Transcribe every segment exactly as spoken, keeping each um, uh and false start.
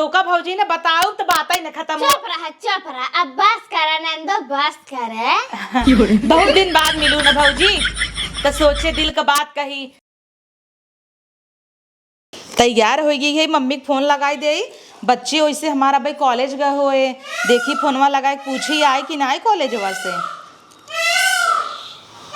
तो का भौजी ने बताऊ तो बात ही न खत्म हो। चुप रहा, चुप रहा, अब बस करा नंदो, बस करे। बहुत दिन बाद मिलू न भौजी, तो सोचे दिल का बात कही। तैयार हो गई है, मम्मी के फोन लगाई दे। बच्ची वैसे हमारा भाई कॉलेज गए होए, देखी फोनवा लगाए, पूछी आए कि ना आए कॉलेजवा से।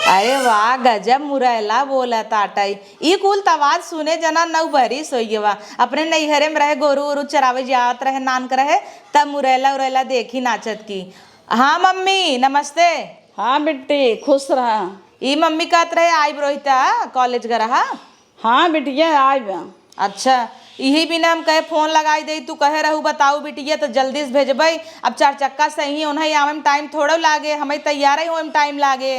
अरे वाह, गजब मुरैला बोलत आटई। ई कुल त आवाज सुने जना नौ बरिस होइ गवा। अपने नैहरे में रहे, गोरू ओरू चरावे जात रहे, नान के रहे, तब मुरैला उरैला देखी नाचत की। हाँ मम्मी, नमस्ते। हाँ बिट्टी, खुश रहा। ई मम्मी कहत रहे, आइब रोहिता कॉलेज ग रहा। हाँ बिटिया, आइब। अच्छा, इही बिना हम कहे फोन लगाई दे, तू कहे रहू बताऊ बिटिया, तो जल्दी से भेजबे। अब चार चक्का से ही उन्हें आवे में टाइम थोड़ा लागे, हमें तैयार ही होए में टाइम लागे।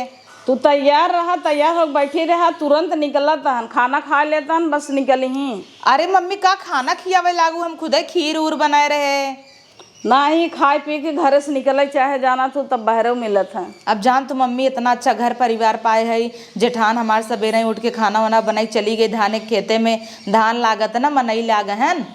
तू तैयार रहा, तैयार हो बैठी रहा, तुरंत निकलत हन, खाना खा लेत हन, बस निकली ही। अरे मम्मी, का खाना खियावे लागू, हम खुदे खीर उर बनाए रहे। नाही, खाए पी के घरे से निकले चाहे जाना तू, तब बहरऊ मिलत है। अब जान तू मम्मी, इतना अच्छा घर परिवार पाए है, जेठान हमार सबेरे उठ के खाना वाना बनाई चली गई धाने के खेते में, धान लागत ना मनई लाग हन।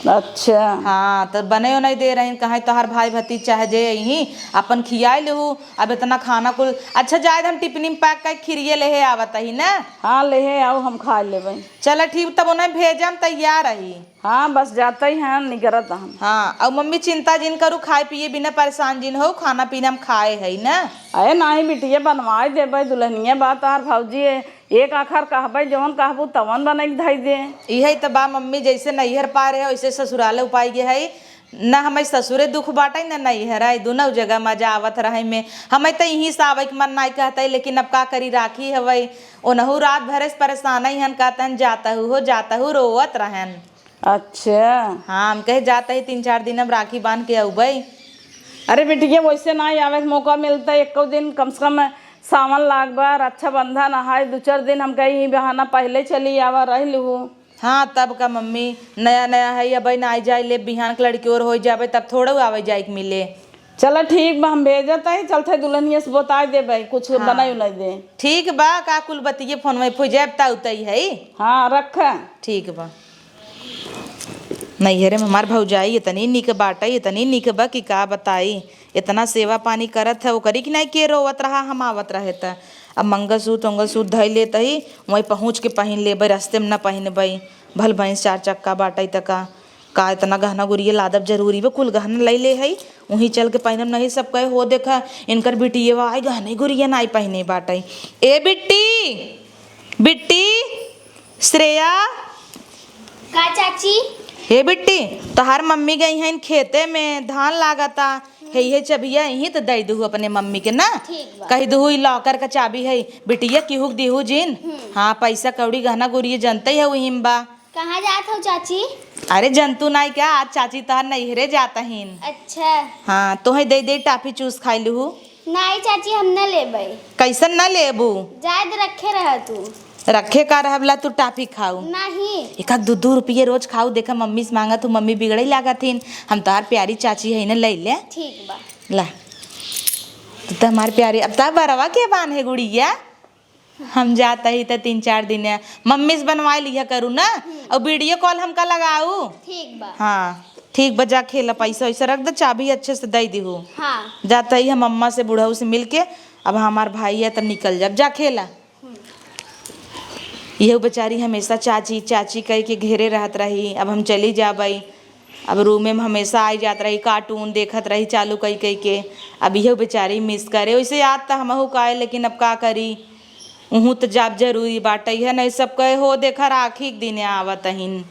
अच्छा। हाँ, तो बने नहीं दे रही, कहाँ तोहार भाई भतीज चाहे जे यही अपन खियाए लेहू। अब इतना खाना कुल, अच्छा जाए हम टिफिन में पैक करके खिरिये लेहे आवत ही ना। हाँ, लेहे आओ, हम खा लेबे। चला ठीक, तब उन्हें भेजम, तैयार रही। हाँ, बस जाते ही हैं, निकरत हम। हाँ, और मम्मी चिंता जिन करू, खाए पिए बिना परेशान जिन हो, खाना पीना हम खाए है ना। अरे नाही बिटिया, बनवाए देबे, दुल्हनिया बा तोहार भौजी है, एक आखर कहबे, जवन कहबू तवन बने के धई दे। इहे त बा मम्मी, जैसे नैहर पाए रहे वैसे ससुराल उपाय गे है। न हमें ससुरे दुख बाटे न नैहर है, दुनौ जगह मजा आवत रहे में। हमें त यहीं से आवे के मन नाई कहते, लेकिन अब का करी, राखी हवे, ओनहु रात भरे से परेशान ही हन, कहतन जातहु हो जातहु, रोवत रहन। अच्छा। हाँ, हम कहे जात ही तीन चार दिन अब राखी बांध के अउबे। अरे बिटिया, वैसे ना आवे के मौका मिलता, एको दिन कम से कम सावन लाग बा, रक्षाबंधन आहाय, दू चार दिन हम कहे ई बहाना पहले चली आवा, रह लूहू। हाँ, तब का मम्मी, नया नया है, अब ना आई जाए ले, बिहान के लड़की और हो जाबे, तब थोड़ा आवे जाए के मिले। चला ठीक बा, हम भेजत ही, चलते दुल्हनिया से बताए देबे, कुछ हाँ। बनाई उनाई दे। ठीक बा, का कुल बतिये फोन में फुजैब ता उतई है। हाँ, रख। ठीक बा। नैहरे में हमार भौजाई इतनी निक बाटे, इतनी निक बा कि का बताई। इतना सेवा पानी करत है, ओकरी की नाई के रोवत रहा, हम आवत रहे त। अब मंगलसूत्र उंगलसूत्र धइ लेत ही, वहीं पहुँच के पहिन लेबे, रस्ते में न पहिनबे। भल भैंस चार चक्का बाटे त का, का इतना गहना गुरिया लादब जरूरी बा? कुल गहना लइ ले है, वहीं चल के पहिनब। नहीं सब कहे हो देखा, इनकर बिटिया आई गहने गुरिया नाई पहिने बाटे। ए बिट्टी, बिट्टी, श्रेया। का चाची? हे बिट्टी, तोहार मम्मी गई हैं खेते में, धान लागता, हे ये चबिया यहीं तो दे दू अपने मम्मी के ना। ठीक बा। कही दू ई लॉकर का चाबी है, बिटिया केहू के दिहू जिन। हम्म। हाँ, पैसा कौड़ी गहना गुरिया जनते है वहीं बा। कहाँ जात हो चाची? अरे जंतु नाई क्या, आज चाची तोहार नैहरे जात हीन। अच्छा। हाँ, तोहे दे दे टाफी चूस खाई लूहू। नाई चाची, हम न लेबै। कैसन न लेबू? जायद रखे रह तू। रखे का रहब ला तू टाफी खाऊ? नहीं। एक आध दू दू रुपये रोज खाऊ, देखा मम्मी से मांगा तू, मम्मी बिगड़े लागत हिन। हम तोहार प्यारी चाची है न, ले ले। ठीक बा। ला। तू तो हमार प्यारी, अब तो बरवा के बान है गुड़िया। हम जात ही त तीन चार दिन है, मम्मी से बनवाए लिया करू ना, हम्म। और वीडियो कॉल हमका लगाऊ। ठीक बा। हाँ, ठीक बा, जा खेला, पैसा वैसा रख दे, चाबी अच्छे से दे दीहू। हाँ। जात ही हम अम्मा से बुढ़ऊ से मिल के, अब हमार भाई है तब निकल जाब, जा खेला। हम्म। यह बेचारी हमेशा चाची चाची कह के घेरे रहत रही, अब हम चली जाबई। अब रूमे में हमेशा आई जात रही, कार्टून देखत रही चालू कई कई के। अब इहो बेचारी मिस करे। वैसे याद त हमहू का आए, लेकिन अब का करी, उहू त जाब जरूरी बाटे है, नहीं सब कहे हो देखा राखी के दिन आवत हिन।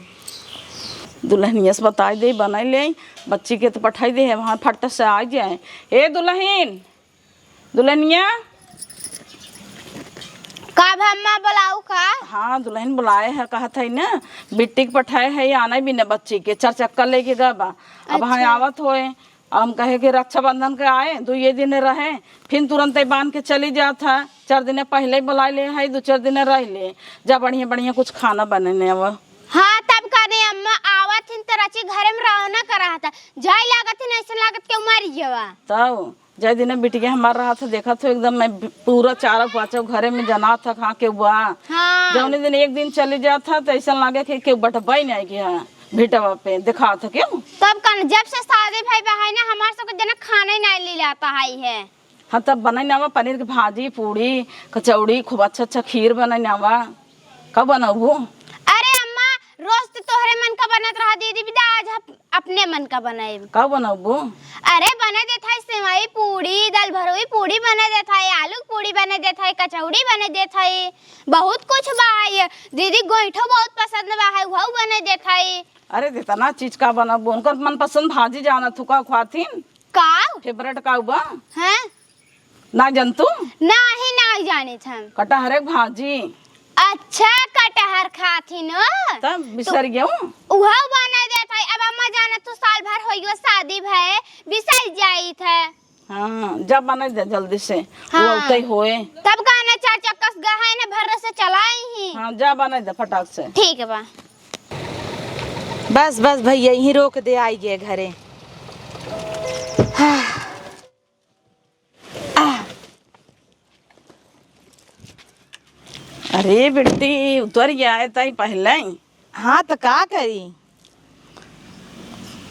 दुल्हनिया से बताई दे, बनाई ले, बच्ची के तो पठाई दे, वहाँ फट से आ जाए। ए दुल्हन, दुल्हनिया। का भा अम्मा बुलाऊ का? हाँ, दुल्हन बुलाए है, कहत है ना, बिट्टी के पठाए है, ये आना भी न बच्ची के, चार चक्का लेके गए बा। अब हम अच्छा। आवत होए, हम कहे कि रक्षाबंधन के आए, दो ये दिन रहे, फिर तुरंत ही बांध के चली जात है। चार दिन पहले ही बुला ले है, दो चार दिन रह ले, जा बढ़िया बढ़िया कुछ खाना बने ने अब। हाँ, तब का नहीं अम्मा, आवत हिन तो रची घरे में रहो ना करा था, जाए लागत हिन, ऐसे लागत के मर गया। तब जय दिन बिटिया हमार रहा था, देखा था एकदम मैं पूरा चारों पांचों घरे में जना था, कहाँ के हुआ। हाँ। जौने दिन एक दिन चली जात था, तो ऐसा लागे कि केहू बटबाई नहीं गया। भिटवा पे दिखात है क्यों? तब का न, जब से शादी भई बा है ना, हमार सबके जना खाना ही नहीं ले जाता है, है। हाँ, तब बनाई नावा पनीर के भाजी, पूड़ी, कचौड़ी, खूब अच्छा अच्छा खीर बनाई नावा। कब बनाऊ? अरे अम्मा, रोज तो तोहरे मन का बनत रहा दीदी, बिदा आज हम अपने मन का बनाएब। का बनाऊ? अरे बना देत है सेवई पूड़ी, दाल भरोई पूड़ी बना देत है, आलू के पूड़ी बना देत है, कचौड़ी बना देत है, बहुत कुछ बा है। दीदी गोईठो बहुत पसंद बा है, वहू बना देत है। अरे, इतना चीज का बनाबू? उनकर मनपसंद भाजी जानत हूँ का खुआथिन? का? फेवरेट का बा? हैं? ना जानतू? नाही, नाही जाने थे हम। कटहरे के भाजी। अच्छा, कटहर खाथिन हो? तब बिसर तो गयो। उहा बना देत है। अब अम्मा जानत तू साल भर होइयो शादी भए, बिसर जाइत है। हाँ, जा बनाई दे जल्दी से। हाँ। वो उतई होए। तब का ना चार चक्का से गहन है, भर से चलाई ही। हाँ, जा बनाई दे फटाक से। ठीक बा। बस, बस भैया, यहीं रोक दे, आई गए घरे। हाँ। आ। अरे बिट्टी, उतर गया है ताई पहले ही। हाँ, तो का करी?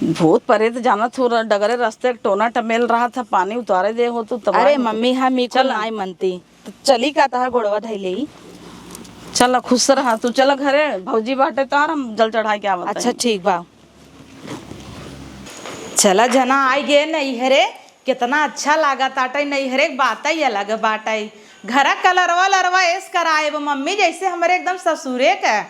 भूत प्रेत जानत हो, डगरे रस्ते टोना टमेल रहा था, पानी उतारे दे हो तू तब अरे आई। मम्मी, हम ई कुल चल। नाई मनती। तो चली का तहार गोड़वा धइले ही? चल, खुश रहा तू, चल घरे, भौजी बाटे तोहार, हम जल चढ़ाई के आवत अच्छा, हई। ठीक बा। चला जना, आई गे नैहरे, कितना अच्छा लागत आटे नैहरे के बात ही अलग बाटे। घरा कलरवा लरवा एस कराएब मम्मी, जैसे हमरे एकदम ससुरे के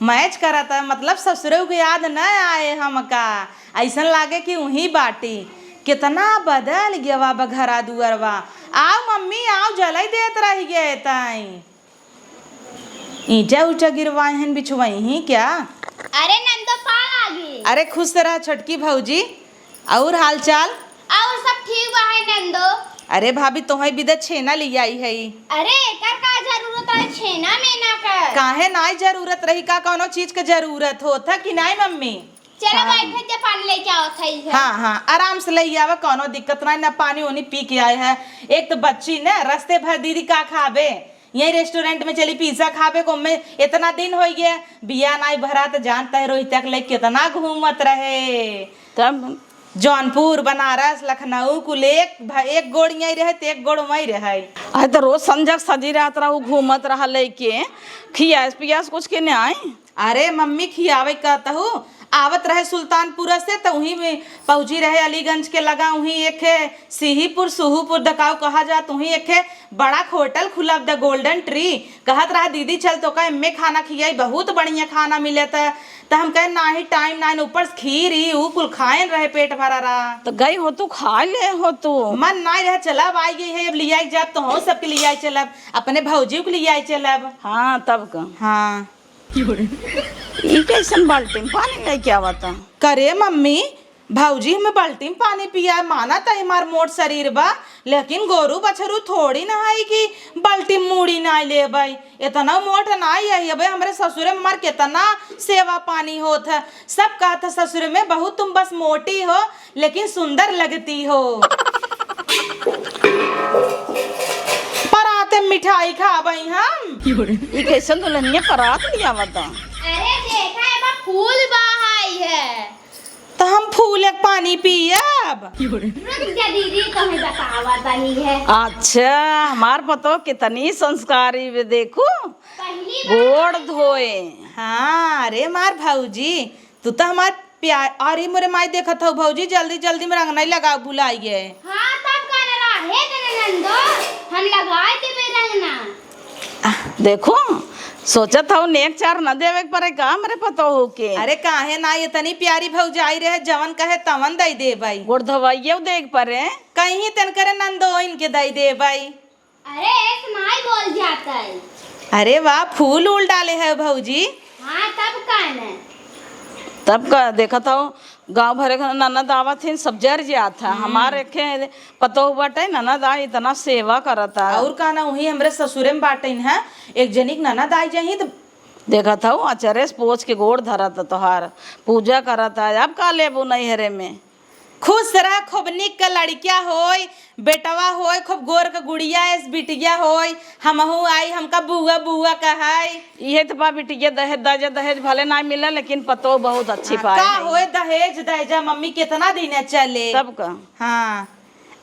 मैच करत है, मतलब ससुरे के याद न आए हमका, ऐसन लागे कि उहीं बाटी। कितना बदल गया बा घरा दुअरवा। आओ मम्मी, आओ, जलाई देत रह गए ताई। ईंटा उटा गिरवाए हैं, बिछवाई हैं क्या? अरे नंदो, पा लागी। अरे खुश रह छोटकी भौजी, और हाल चाल? और सब ठीक बा है नंदो। अरे भाभी, तोहई बिदा छेना ले आई है। अरे एकर का जरूरत है छेना मेना का? काहे नाई जरूरत रही, का कौनो चीज के जरूरत होत है कि नाई मम्मी? चला हाँ। बैठे, जा पानी लेके आवत है। हाँ, हाँ, आराम से ले आवा, कौनो दिक्कत नाई, ना पानी ओनी पी के आए है। एक तो बच्ची ना, रस्ते भर दीदी का खाबे, यही रेस्टोरेंट में चली पिज्जा खाबे को, में इतना दिन हो गया, बिया नाई भरा तो जानता है रोहित्या के लेके कितना घूमत रहे। तब जौनपुर, बनारस, लखनऊ कुल एक भ-, एक गोड़ यहीं रहे तो एक गोड़ वहीं रहे। अरे तो रोज संझक सजी रहत रहा, उ घूमत रहा लेके, खियास पियास कुछ के नहीं आए। अरे मम्मी खियावे कहतहु, आवत रहे सुल्तानपुर से तो वहीं में पहुँची रहे अलीगंज के लगा, वहीं एक है सिहीपुर, सुहूपुर दकाऊ कहा जात, वहीं एक है बड़ा होटल खुला द गोल्डन ट्री। कहत रहा दीदी चल तोका एम्मे खाना खियाई, बहुत बढ़िया खाना मिलत है। त हम कहे नाही टाइम नाइन, ऊपर से खीर ही ऊ कुल खाएन रहे, पेट भरा रहा। तो गई हो तू, खा ले हो तू। मन नाई रहे, चलब आई गई है, अब लियाई जाब तो हो सबके लियाई चलब, अपने भौजी के लियाई चलब। हाँ तब का। हाँ। ई कैसन बाल्टी में पानी लेके आवता? करे मम्मी, भौजी हमें बाल्टी में पानी पिया, माना त हमार मोट शरीर बा, लेकिन गोरू बछरू थोड़ी ना है कि बाल्टी में मूड़ी ना लेबै। इतना मोट ना है, अबे हमरे ससुरे में हमार कितना सेवा पानी होत है। सब कहत है ससुरे में, "बहू तुम बस मोटी हो, लेकिन सुंदर लगती हो।" पराते मिठाई खाबै हम। ई कैसन दुल्हनिया परात लियावत? अरे देखा, एमा फूल बहाई है। त हम फूल एक पानी पियब। रुक जा दीदी, तोहे बतावा तनी है। अच्छा, हमार पतो कितनी संस्कारी बे, देखू। पहली बार गोड़ धोए। हाँ, अरे मार भौजी, तू तो हमार प्यार। अरे मोरे माई, देखत हौ भौजी, जल्दी जल्दी में रंगना ही लगाओ, भुलाई गए। हाँ, तब का ना रहे देने नंदो, हम लगाए देबे रंगना। देखो, सोचत हौ नेक चार न देवे के परे का हमरे पतोहू के। अरे काहे ना, इतनी प्यारी भौजाई रहे, जवन कहे तवन दई देबई। गोड़ धोवाइये देख परे। कहीं तेन करे नंदोइन के दई देबई। अरे ऐसे नाई बोल जाता है। अरे वाह, फूल उल डाले है भौजी। हाँ, तब का न। तब का देखत हौ, गाँव भरे के ननद आवत हिन, सब जर जात है। हम्म। हमार एके पतोह बाटे, ननद आ इतना सेवा करत है। और का ना, वही हमरे ससुरे में बाटे हैं, एक जनिक ननद आई जाही तो। देखत हौ, अचरे से पोछ के गोड़ धरत है तोहार, पूजा करत है। अब का लेबू नैहरे में? खुश रह, खूब निक क लड़किया होय, बेटवा होय, खूब गोर क गुड़िया एस बिटिया होय, हमहू आई, हमका बुआ बुआ कहै। इहे त बा बिटिया, दहेज दाजा, दहेज भले ना मिले, लेकिन पतोह बहुत अच्छी हाँ, पाए का है। होय दहेज दाजा, मम्मी, कितना दिन चले? तब का। हाँ,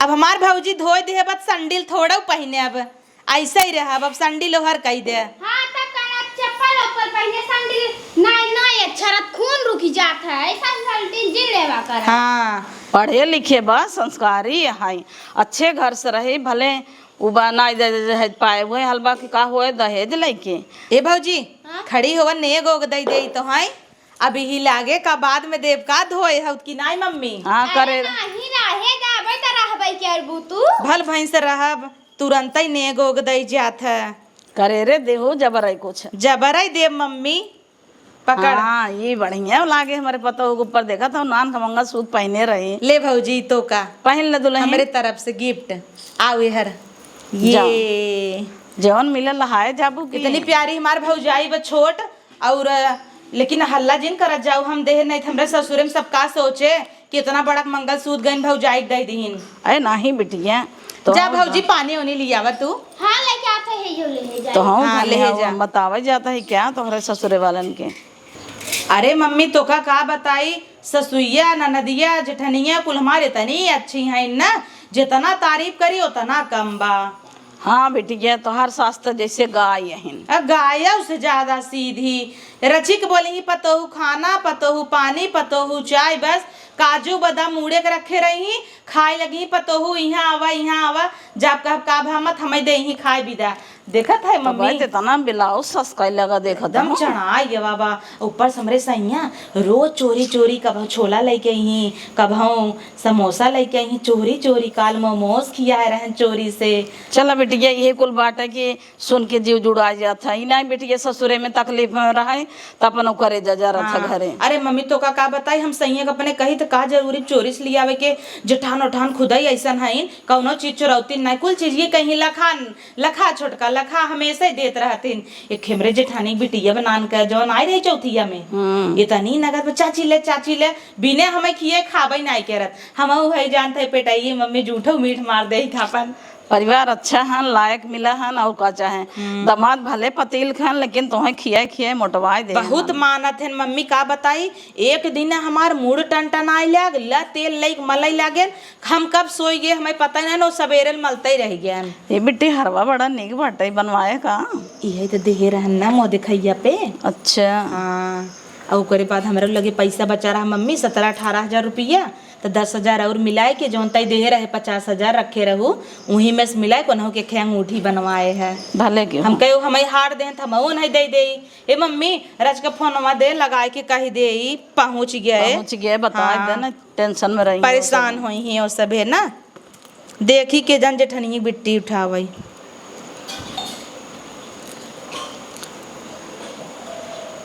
अब हमार भौजी धोए दिहे बत संडिल थोड़ो पहिने, अब ऐसे ही रहब, अब संडिल ओहर कई दे। हाँ, तब कहना चप्पल ऊपर पहिने, संडिल नहीं, नहीं अच्छा रहत, खून रुकी जात है, ऐसा संडिल जिन लेवा कर। हाँ। पढ़े लिखे बा, संस्कारी है, अच्छे घर से रही, भले उ बा ना दे, दे, दहेज पाए हुए हलवा के का होए दहेज लइके। ए भौजी, हाँ? खड़ी होवा, नेग ओग दई देई तो है। अब इही लागे का बाद में देब का धोए हउत की नाई मम्मी? हाँ, अरे करे। नाही रहे जाबे त रहबे करबू तू। भल भैंस रहब, तुरंतै नेग ओग दई जात है। करे रे देहू जबरई कुछ। जबरई देब मम्मी, पकड़। हाँ, ई बढ़िया लागे हमरे पतोह के ऊपर। देखत हौ नान का मंगलसूत्र पहिने रही। ले भौजी, तो का? पहिन ले दुल्हन। हमरे तरफ से gift। आओ इहर। ये। जाओ। जवन मिलल लहाए जाबू की। इतनी प्यारी हमार भौजाई बा छोट। और, लेकिन हल्ला जिन करत जाऊ, हम देह नहीं, हमरे ससुरे में सब का सोचे कि इतना बड़ा मंगलसूत्र गइन भौजाई के दे दीहिन। अरे नाही बिटिया, तो जा हम भौजी, पानी ओनी लियावा तू। हाँ, लेके आते हैं, यो ले, ले जाए। तो हम हाँ, खाली ले हम जा। बतावे जाता है क्या तोहरे ससुरे वालन के? अरे मम्मी, तोका का बताई, ससुइया, ननदिया, जेठनिया कुल हमारे इतनी अच्छी हैं ना, जितना तारीफ करी उतना कम बा। हाँ बिटिया, तोहार सास त जैसे गाय अहिन। आ, गायौ से ज्यादा सीधी। रचिक बोली ही, "पतोहू खाना, पतोहू पानी, पतोहू चाय।" बस काजू बादाम मुड़े के रखे रही, खाए लगी, "पतोहू इहाँ आवा, इहाँ आवा।" जब कहब, "का भा मत, हमें दे ही खाए बिदा।" देखत है तो मम्मी। भाई, इतना ब्लाउज सस्काई लगा देखत एकदम हूँ। चढ़ाई है बाबा। ऊपर से हमरे सैया रोज चोरी चोरी कबहूँ छोला लेके आई, कबहूँ समोसा लेके आई, चोरी चोरी काल मोमोज खियाए रहन चोरी से। चला बिटिया, ये कुल बात है कि सुन के जीव जुड़ा जात है। ई नाहीं बिटिया, ससुरे में तकलीफ में रहे, त अपन ओकरे जजा रहत है हाँ। घरे। अरे मम्मी, तोका का बताई, हम सैया के अपने कही त का जरूरी चोरी से लियावे के, जेठान ओठान खुदई ऐसन हईन, कौनो चीज चोरौती नाहीं, कुल चीज ये कहीं लखा, लखा छोटका, लखा हमेशा ही देत रहतिन। एक हमरे जेठानी के बिटिया बनान के जौन आई रही चौथिया में, हम्म। इतनी नगद में, "चाची ले, चाची ले", बिने हमें खिए खाबे नाहीं करत। हमहू है जानत है पेटाइए मम्मी, झूठो मीठ मार देई थापन। परिवार अच्छा हन, लायक मिला हन, और का चाहे। हम्म। दामाद भले पतील खन, लेकिन तोहे खियाए खियाए मोटवाए दे बहुत हन। मानत हन मम्मी, का बताई, एक दिन हमार मूड़ टनटनाए लाग, ला तेल लइक मलई लागेन, हम कब सोई गए, हमें पता ही नहीं, नो सबेरे मलते ही रह गए हन। ये बिट्टी हरवा बड़ा नीक बाटे, बनवाए का? इहे तो देहे रहन ना मोदे खैया पे। अच्छा। हाँ, और ओकरे बाद हमरा लगे पैसा बचा रहा मम्मी, सत्रह अठारह हजार रुपया। त दस हजार और मिलाए के जौन तई देहे रहे पचास हजार रखे रहू, उही में से मिलाए के ओनहु के खे अंगूठी बनवाए है। भले के हम हो। कहे, "हमई हार देहन, त हमहू नहीं दे देई।" ए मम्मी, रच के फोनवा दे, लगाए के कही देई, पहुँच गए। पहुँच गए, बताए हाँ। दे ना, tension में रही हो परेशान सब। होई ही और सभे ना। देखी के जन जेठनिया बिट्टी उठावई।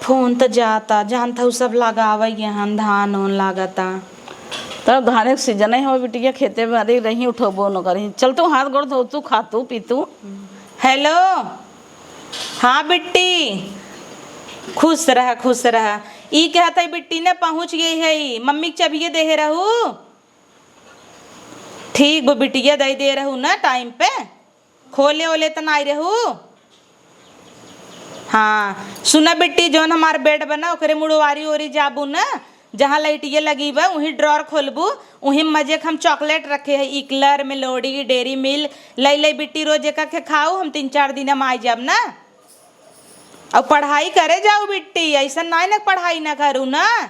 फोन त जाता, जानत हऊ सब लगावई गए हन, धान ओन लागता। तब धाने के season ही हो बिटिया, खेते बारी रही, उठबो न करी। चल तू हाथ गोड़ धो, तू खा तू, पी तू। हेलो, हाँ बिट्टी, खुश रह, खुश रह। ई कहत है बिट्टी ने पहुँच गई है, ई मम्मी के चबिये देहे रहू। ठीक बा बिटिया, दे दे रहू ना time पे, खोले ओले त नाई रहू। हाँ, सुना बिट्टी, जौन हमार bed बना, ओकरे मुड़वारी ओरी जाबू ना, जहाँ लाइटिये लगी बा, उहीं drawer खोलबू, उहीं मजे के हम chocolate रखे है, Eclair, Melody, Dairy Milk, लई लई बिट्टी, रोज एक एक खाऊ, हम तीन चार दिन हम आई जाब ना। और पढ़ाई करे जाऊ बिट्टी, ऐसा नाई ना पढ़ाई ना करू ना।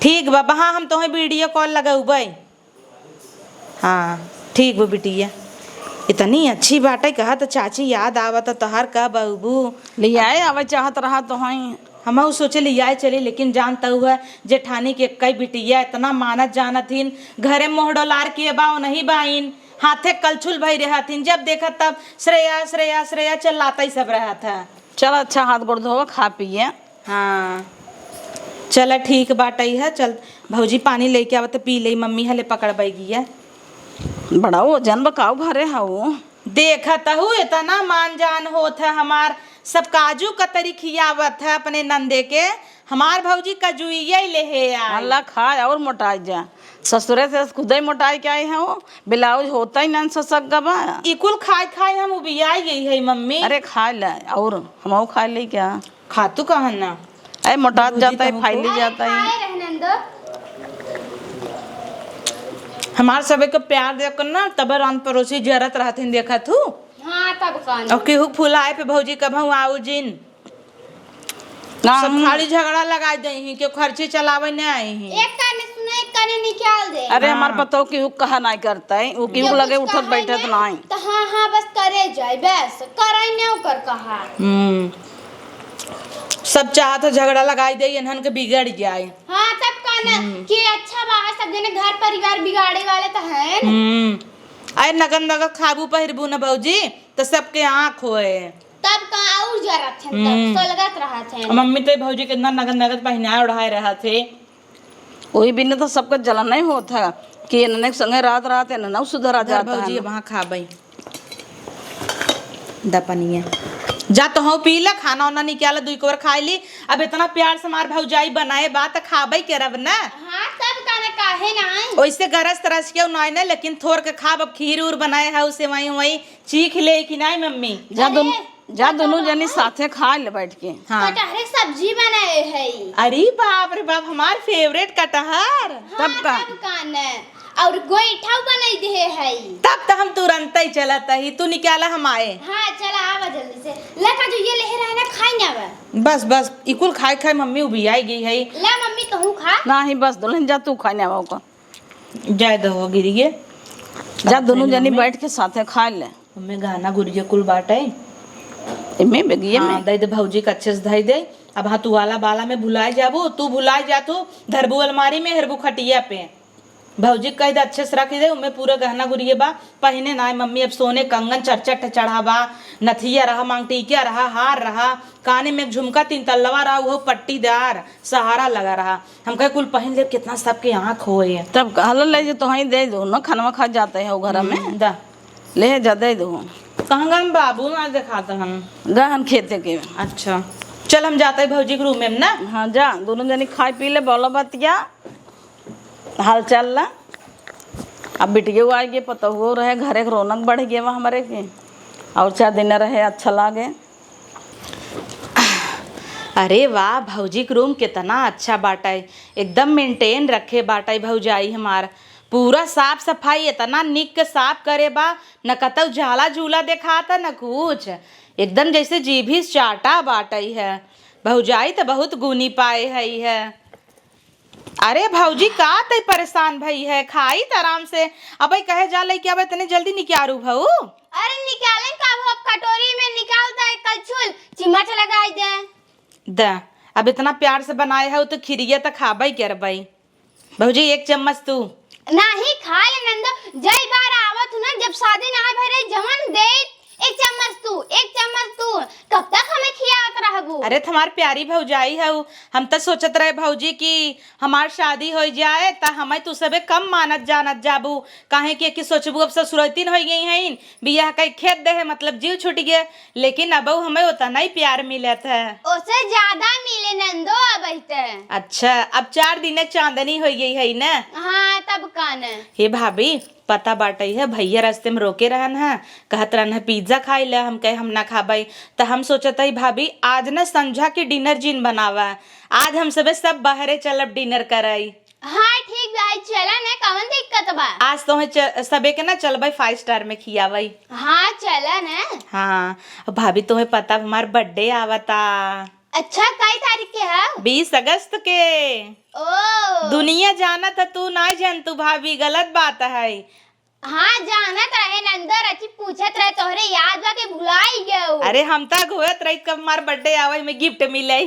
ठीक बा, बहा हम तोहे video call लगउबै। हाँ, ठीक बा बिटिया। इतनी अच्छी बाटे, कहा त चाची याद आवत तोहार, कब अउबू? लियाए आवे चाहत रहा तोहई। हमहू सोचे लियाए चली, लेकिन जानत हुआ जेठानी के कई बिटिया इतना मानत जानत हिन, घरे मोहडोलार के बा, नहीं बाइन, हाथे कलछुल भई रहत हिन, जब देखत तब श्रेया, श्रेया, श्रेया चिल्लात ही सब रहत है। चल अच्छा, हाथ गोड़ धोवा, खा पिए। हाँ, चला ठीक बाटइ है। चल भौजी, पानी लेके आवा त पी लेई, मम्मी हले पकड़ बैगिया। बड़ा वजन बा काऊ भरे हऊ। देखत हऊ, इतना मान जान होत है हमार, सब काजू कतरी खियावत है अपने नंदे के, हमार भौजी कजुइया ही लेहे आई। अल्लाह खाए और मोटाई जा। ससुरे से खुदे मोटाई के आई है वो। ब्लाउज होता ही ना ससक गबा। ई कुल खाए खाए हम उबियाई गई है मम्मी। अरे खाए ले और हम खाए ले क्या? खातू कहन ना। अरे मोटात जाता है, फैली जाता है। खाए रहने दो। हमार सबे के प्यार देकर ना तब रान परोसी जरत रहथिन देखत हूँ। हाँ, तब कौन? और केहू फुलाए पे भौजी कभऊ आऊ जिन। ना, सब हम खाली झगड़ा लगाई दे ही, केहू खर्ची चलावे न आई ही। एक काने सुने, एक काने निकाल दे। अरे, हमार हाँ। पतोह केहू कहा नाई करता है, वो केहू केहू लगे कुछ उठत कहे बैठत न, नाई। तो हाँ, हाँ, बस करे जाए, बस करे न ओकर कहा। हम्म। सब चाहत है झगड़ा लगाई दे, इन्हन के बिगड़ जाए। हाँ, तब का न हम्म। कि अच्छा बा, सब जने घर परिवार बिगाड़े वाले तो हैं। हम्म। अरे नगद नगद खाबू पहिरबू न भौजी, तो सबके आँख होए। तब का और जरत हन, तब हम्म। सलगत रहत हन। मम्मी तो भौजी कितना नगद नगद पहिनाए ओढ़ाए रहत है। वही बिना तो सबका जलन नहीं होत है कि इन्हने संगे रात रात इन्हने सुधरा इधर जाता भौजी है। वहाँ खाबई। द पनिया। जा तो हूँ पी ले, खाना उना निकाल, दुई कोर खाई ली। अब इतना प्यार से हमार भौजाई बनाए बा त खाबई के रब ना। हाँ, तब का न, काहे ना? ओइसे गरज तरस के नाई ना, लेकिन थोर के खाब। अब खीर उर बनाए है, उसे वहीं वहीं चीख ले कि नाई मम्मी? जा अरे, दोनों, जा दोनों जनी साथे खा ले बैठ के। हाँ। कटहरे के सब्जी बनाए है। अरे बाप रे बाप, हमार favourite कटहर। हाँ, तब का? तब का न। और गोईठा बनाई दे है। तब तो हम तुरंत ही चलत ही, तू निकाला हम आए। हाँ, चला आवा जल्दी से। ले काजू ये ले रहे ना, खाई ना आवा। बस, बस, इकुल खाए खाए मम्मी उबियाई गई है। ले मम्मी, तू खा। नहीं, बस दुल्हन जा, तू खाई ना आवा ओका। जाए दो गिरिये। जा, दोनों जनी बैठ के साथे खा ले। ओमे गहना गुरिया कुल बाटे। एमे बेगिये हाँ, में? दे दे भौजी के अच्छे से धई दे। अब हाँ, तू वाला बाला में भुलाए जाबू, तू भुलाए जा, तू धरबू अलमारी में, हेरबू खटिया पे। भौजी के कह दे अच्छे से रख दे, ओमे पूरा गहना गुरिया बा। पहिने ना मम्मी, अब सोने कंगन चरचट चढ़ा बा, नथिया रहा, मांगटीकिया रहा, हार रहा, काने में एक झुमका तीन तल्लवा रहा, उहो पट्टीदार, सहारा लगा रहा। हम कहे कुल पहिन ले, कितना सबके आँख होए। तब कहल ले जे तोहई दे दो ना, खानवा खा जाते हैं वो घर में। हम्म, दा। ले जा, दे दो। कहाँ गन बाबू ना देखात हन? गहन खेते के। अच्छा, चल हम जाते हैं भौजी के रूम में ना। हाँ, जा, दोनों जनी खाए पी ले, बोलो बतिया, हाल चाल ला। अब बिटियो आ गए, पतोहुओ रहे, घरे के रौनक बढ़ गए बा हमरे के, और चार दिन रहे, अच्छा लागे। अरे वाह, भौजी के रूम कितना अच्छा बाटे, एकदम maintain रखे बाटे भौजाई हमार। पूरा साफ सफाई इतना निक के साफ करे बा, न कतौ झाला झूला देखाता न कुछ, एकदम जैसे जीभी चाटा बाटे है। भौजाई त बहुत गुनी पाए है, है। अरे भौजी, का तै परेशान भई है? खाई त आराम से। अबे कहे जा लइके, अब इतने जल्दी निकारू भऊ? अरे निकालें का, वो अब कटोरी में निकाल दे, कलछुल चिम्मच लगाई दे। द, अब इतना प्यार से बनाए है, तो खिरिया त खाबई करबई। भौजी, एक चम्मच तू। नाही, खा ले नंदो, जई बार आवत हूँ ना, जब शादी ना भरे, जवन दे एक चम्मच तू, एक चम्मच तू, कब तक हमें खियावत रहबू? अरे, तुम्हार प्यारी भौजाई हऊ, हम त सोचत रहे भौजी कि हमार शादी होइ जाए त हमें तू सबे कम मानत जानत जाबू, काहे कि, कि सोचबू अब ससुरैतिन होइ गई हईन, बियाह कई खेत दे है, मतलब जीव छूट गए, लेकिन अब हमें उतना ही प्यार मिलत है। ओसे ज्यादा मिले नंदो अब ते। अच्छा, अब चार दिन चांदनी होइ गई है ना? हाँ, तब का न। हे भाभी, पता बाटइ है, भइया रस्ते में रोके रहन ह, कहत रहन ह, "पिज्जा खाइ ले।" हम कहे, "हम ना खाबइ।" त हम सोचत हई, भाभी, आज न संझा के dinner जिन बनावा, आज हम सबे सब बहरे चलब dinner करइ। हाँ, ठीक बा, चला न, कवन दिक्कत बा? आज तोहे च-, सबे के ना चलबइ five star में खियावइ। हाँ, चला न। हाँ, भाभी, तोहे पता, हमार birthday आवता। अच्छा, कई तारीख के है? बीस अगस्त के। ओ। दुनिया जानत है, तू नाय जानतू भाभी, गलत बात है। हाँ, जानत रहे नंदो, रची पूछत रहे, तोहरे याद बा के भुलाई गयो? अरे, हम तक होत रही कब हमार birthday आवे में gift मिले।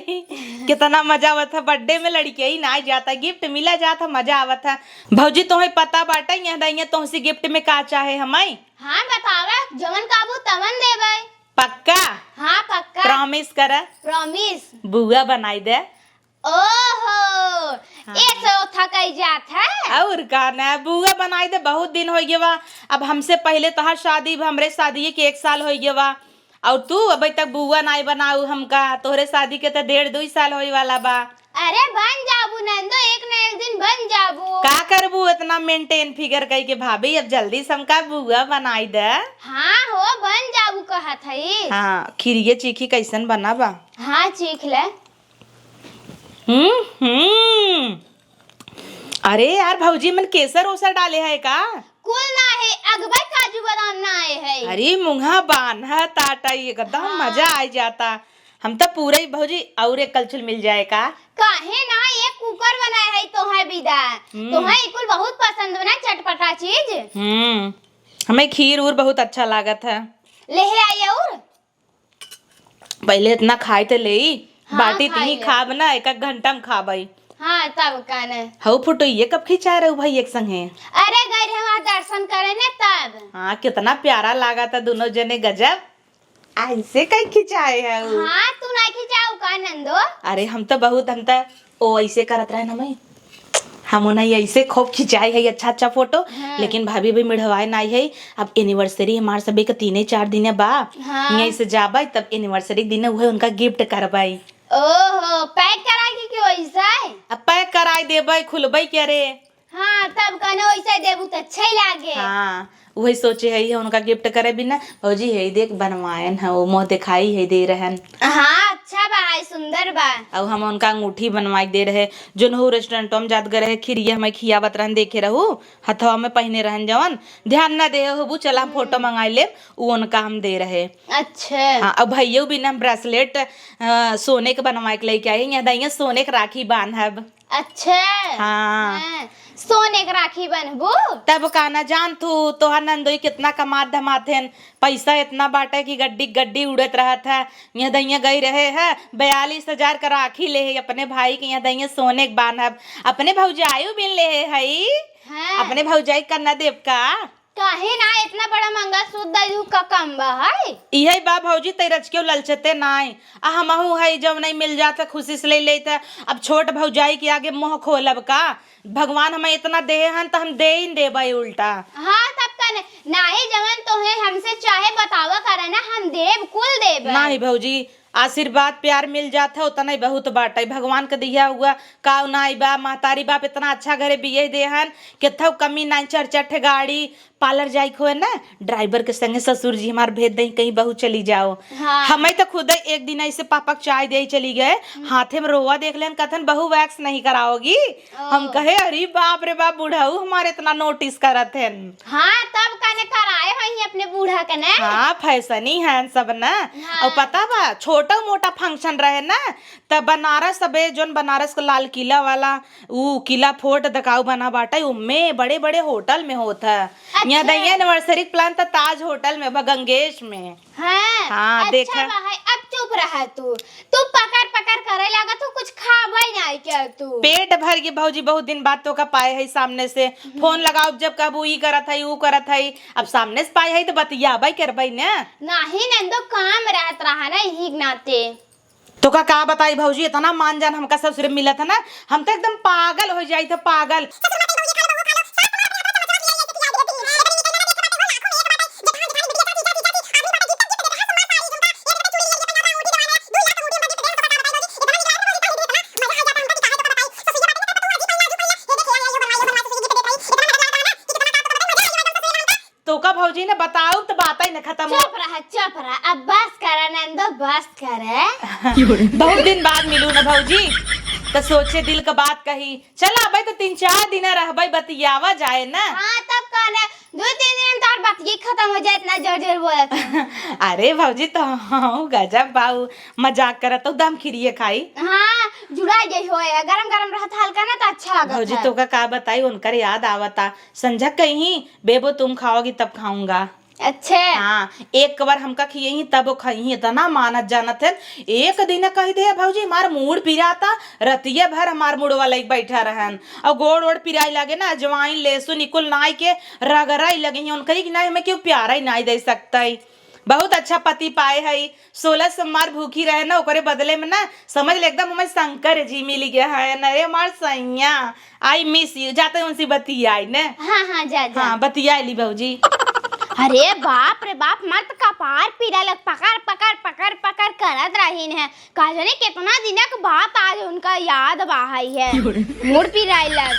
कितना मजा आवत है birthday में, लड़के ही नाय जाता, gift मिला जाता, मजा आवत है। भौजी, तोहे पता बाटे, यहाँ दाइया तोहसे gift में का चाहे हमाई? हाँ, बतावे, जवन काबू तवन देबे। पक्का? हाँ, पक्का। Promise करा। Promise। बुआ बनाई दे। ओहो, हाँ। ए से ओथा कही जात है। और का ना, बुआ बनाई दे, बहुत दिन होइ गवा। अब हमसे पहले तोहार शादी भा, हमरे शादी के एक साल होइ गवा। और तू अबे तक बुआ नाई बनाऊ हमका, तोहरे शादी के त डेढ़ दुई साल होए वाला बा। अरे बन जाबू नंदो, एक ना एक दिन बन जाबू। का करबू इतना maintain figure कई के भाभी? अब जल्दी से हमका बुआ बनाई दे। हाँ हो, बन जाबू कहत हई। हाँ, खीरिये चीखी कैसन बना बा। हाँ, चीख ले। हम्म, हम्म। अरे यार भौजी, मन केसर ओसर डाले है का? कुल ना है, अगबे काजू बादाम ना आए है। अरे मुँहा बान्हा ताटा, एकदम हाँ। मजा आ जाता। हम तो पूरे ही भौजी और एक कलछुल मिल जाए का? काहे ना, एक कुकर वाला है तो है विदा। हम्म। तो है कुल बहुत पसंद बना चटपटा चीज। हम्म, हमें खीर उर बहुत अच्छा लागत है। ले आई और पहिले इतना खाए त लेई, हाँ, बाटी खाई तीही ले। खाब ना, एक एक घंटा में खाबई। हाँ, तब का ने। हऊ फोटो ये कब खिंचा रहू भाई एक संगे? अरे गई रहे वहाँ दर्शन करे ने तब। हाँ, कितना प्यारा लागा था दोनों जने, गजब। ऐसे कई खिंचाए है उ? हाँ, तू ना खिंचाऊ का नंदो? अरे हम तो बहुत, हम तो ओ ऐसे करत रहे ना मैं, हम उन्हें ऐसे खूब खिंचाई है अच्छा अच्छा फोटो। हाँ। लेकिन भाभी भी मिढ़वाए नाई है। अब anniversary हमार सभी के तीने चार दिन बा, हाँ। यहीं से जाबे तब anniversary दिन उहे उनका gift करबे। ओहो, pack करा के क्यों ऐसा है? अब pack कराई देबे, खुलबे के रे। हाँ, तब कने वैसे देबू त अच्छा ही लागे। हाँ, वही सोचे है, ये उनका gift करे बिना। भौजी, है देख, बनवायन है, वो मुँह दिखाई है दे रहन। हाँ, अच्छा बा, है सुंदर बा। अब हम उनका अंगूठी बनवाई दे रहे, जोन हो restaurant में जात गए रहे, खीरिया हमें खियावत रहन, देखे रहू, हथवा में पहने रहन जवन, ध्यान ना दे होबू, चला हम फोटो हम्म। मंगाई लेब, उ उनका हम दे रहे। अच्छा। हाँ, अब भैया बिना हम bracelet, अ, सोने के बनवाए के लेके आई, यहाँ दइया सोने के राखी बांधब। अच्छा। हाँ। हाँ, सोने के राखी बन्हबू? तब का ना जान तू, तोहार नंदोई कितना कमात धमात हन, पैसा इतना बाटे कि गड्डी गड्डी उड़त रहत है। यहाँ दइया गई रहे है, बयालीस हजार का राखी ले है अपने भाई के, यहाँ दइया सोने के बांधब। अपने भौजाई बिन ले है, हाँ। अपने भौजाई का ना देब का? काहे ना, इतना बड़ा मंगलसूत्र दे दू का कम बा है? इहे बा भौजी, तै रच के ललचते नाय। आ हमहू है, जब नहीं मिल जात है, खुशी से ले लेत है। अब छोट भौजाई के आगे मुँह खोलब का? भगवान हमें इतना देहे हन, त हम दे ही देबै उल्टा। हाँ, तब का नहीं, नाही जवन तोहे हमसे चाहे बतावा करे ना, हम देब, कुल देब। नाही भौजी, आशीर्वाद प्यार मिल जात है, उतना ही बहुत बाटे। भगवान के दिया हुआ काव नाई बा, महतारी बाप इतना अच्छा घरे बिये देहन, केथौ कमी नाई, चार चार ठे गाड़ी, parlour जाइक होए ना, driver के संगे ससुर जी हमार भेज दें, कहीं बहू चली जाओ। हाँ। हमें तो खुद एक दिन ऐसे पापा के चाय दे चली गए, हम्म। हाथे में रोवा देख लेन, कहथन, "बहू wax नहीं कराओगी?" ओ। हम कहे, "अरे बाप रे बाप, बुढ़ऊ हमारे इतना notice करत हन।" हाँ, तब कने कराए होई अपने बूढ़ा के ने। हाँ, fashion ही है सब ना। हाँ। और पता बा, छोटा मोटा function रहे ना, त बनारस, सबे जोन बनारस के लाल किला वाला, उ किला fort देखाऊ बना बाटे, उम्मे बड़े बड़े hotel में होत है। अच्छा। यहाँ दइया anniversary के plan त ताज hotel में बा, गंगेश में। हाँ, हाँ, अच्छा देखा। बा है, अब चुप रहा तू। तू पकर पकर करे लागत हो, कुछ खाबे नाई क्या तू? पेट भर के भौजी, बहुत दिन बाद तोका पाए है सामने से। हम्म। फोन लगाओ, जब कहबू ई करत है, ऊ करत है, अब सामने से पाए है तो बतियाबे करबे ना। नाही नंदो, काम रहत रहा ना, यही के नाते। तोका का बताई भौजी, इतना मान जान हमका ससुरे मिलत है ना, हम तो एकदम पागल हो जाई थे, पागल। तोका भौजी ने बताऊ तो बात ही न खत्म हो। चुप रह, चुप रह, अब बस कर नंदो, बस कर। बहुत दिन बाद मिलू न भौजी, तो सोचे दिल का बात कही। चल अबे तो तीन चार दिन रहबे, बतियावा जाए ना। हाँ, तब कहले दो तीन दिन में तार बतिये खत्म हो जाए, इतना जोर जोर बोलत है। अरे भौजी तो हाँ, गजब बाऊ, मजाक करत हो, दम खिरिए खाई। हाँ, जुड़ा गई होए, गरम गरम रहत हल्का ना तो अच्छा लागत भौजी है। तोका का बताई, उनकर याद आवता। संझा कहीं, "बेबो तुम खाओगी तब खाऊंगा।" अच्छा। हाँ, एक बार हमका खियई तब वो खइही, इतना मानत जानत है। एक दिन कह दे, "भौजी हमार मूड़ पिराता, रतिया भर हमार मुड़वा लइके बैठा रहन।" और गोड़ ओड़ पिराई लागे ना, अजवाइन लहसुन इकुल नाई के रगड़ाई लगे ही, उनकरी की नाई हमें क्यों प्यारा ही नाई दे सकता है। बहुत अच्छा पति पाए है, सोलह सोमवार भूखी रहे ना, ओकरे बदले में ना, समझ ले, एकदम हमें शंकर जी मिल गया है ना रे हमार सैया। I miss you। जाते उनसे बतियाई ने। हाँ, हाँ, जा, जा। हाँ, बतियाई ली भौजी। अरे बाप रे बाप, हमार त कपार पीरा लग, पकड़ पकड़ पकड़ पकड़ करत रहिन है। का जाने केतना दिना के बात आज उनका याद बा है, मूड़ पिराए लग।